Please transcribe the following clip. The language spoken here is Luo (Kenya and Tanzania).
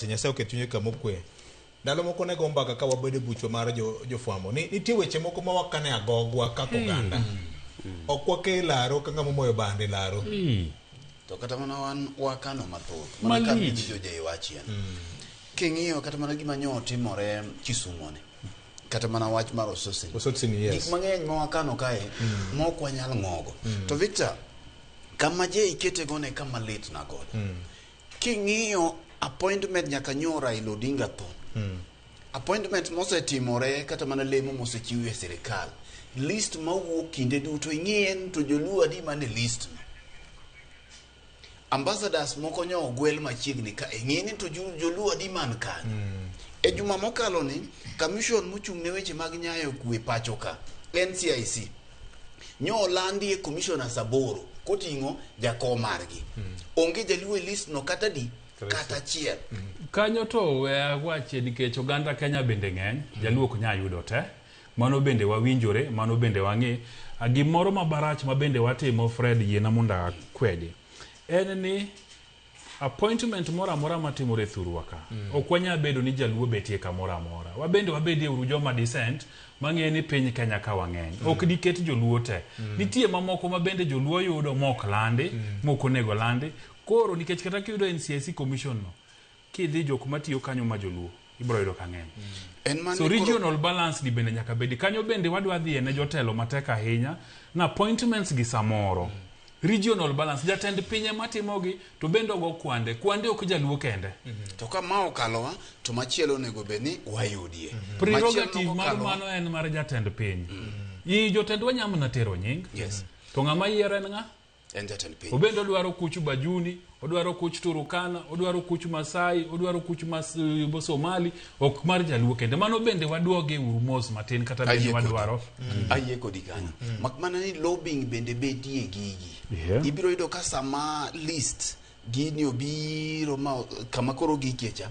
Nyasaye oket chunye kama okwe. Ndalo moko ne go mbaka ka wabedo e buchwa mar jo, jofwambo ni nitie weche moko ma wakane agogwa kaka oganda. Ok wake laro ka ng'ama omoyo bande laro. To kata mana wan wakano mathoth. Mana ka Malich. migi jo wachien. King'iyo kata mana gima nyo otimore Kisumo ni. Kata mana wach mar Ososini. Ososini, yes. Gik mang'eny ma wakano kae ma ok wanyal ng'ogo. To Victor, kama je ikete go ne kama lit na godo. King'iyo appointment nyaka nyo Raila Odinga tho. Appointment mosetimore kata mana lemo mosechiw e sirikal. List mawuok kinde duto ing'iye ni to joluo adi man e list no. Ambassadors moko nyo ogwel machiegni ka ing'iye ni to joluo adi man kanyo. E juma mokalo ni commission mochung' ne weche mag nyayo kwe pacho ka NCIC nyo olandie commissioners aboro koting'o jakom margi. Onge jaluo e list no kata di kata achiel. Kanyo to we awache nikech oganda Kenya bende ng'eny, jaluo ok nyal yudo te. Mano bende wawinjore, mano bende wang'e. Ah, Gimoro mabarach ma bende watimo Fred yiena mondo akwedi. En ni appointment moro amora matimore e thurwa ka ok wanyal bedo ni jaluo betie kamoro amora wabende wabedie uru joma decent mang'e ni piny Kenya ka wang'eny ok diket joluo te nitie mamoko ma bende joluo yudo mok landi mok onego landi koro nikech kata kiyudo NCIC commission no kidhi jok matiyo kanyo ma joluo ibiro yudo ka ng'eny En mana so ni koro- regional balance ni bende nyaka bedi kanyo bende wadwa dhiye ne jotelo matek ahinya na appointments gi samoro regional balance jatend piny ema timogi to bende ogo kwande kwande ok jaluo kende To ka ma okalowa to machielo onego bed ni wayudie. Prerogative Machielo mar kokalowa- mano en mar jatend piny i jotendwa nyamna tero nying Yes. to ng'ama yiero en ng'a En jatend piny. Obende odwaro kuch Bajuni, odwaro kuch Turukana, odwaro kuch Masai, odwaro kuch Mas, eh, Somali, ok mar jaluo kende. Mano bende waduoge uru mos matin kata bende Ayie kodi. wadwaro. Ayie kodi kanyo. Mak mana ni lobbying bende bedie gigi. Yeah. Ibiro yudo ka sama list gini obiro ma kama koro gikie cha.